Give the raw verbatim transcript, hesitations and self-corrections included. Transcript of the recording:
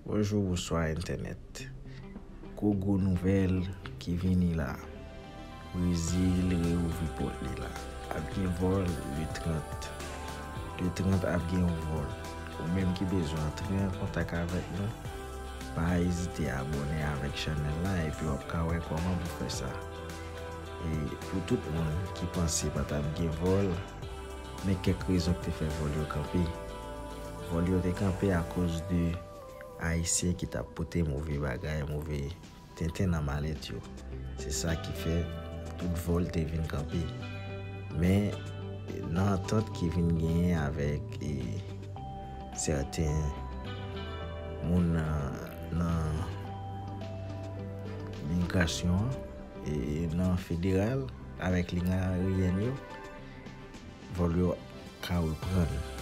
Bonjou, bonswa entènèt. Gwo gwo nouvèl ki vini la. Brezil reouvri pòt li la. Ap gen vòl le trant. Le trant ap gen yon vòl. Ou menm ki bezwen antre an kontak avèk nou, pa ezite abòne avèk chanèl la epi w ap ka wè kòman pou fè sa. E pou tout moun ki panse pa t ap gen vòl, men kèk rezon ki te fè vòl yo kanpe. Vòl yo te kanpe akoz de Ayisyen ki t ap pote move bagay, move tenten nan malèt yo. Se sa ki fè tout vòl te vin kanpe. Men, nan antant ki vin genyen avèk, e, sèten moun nan, nan migrasyon an, e, nan federal, avèk liy ayeryèn yo, vòl yo ka reprann.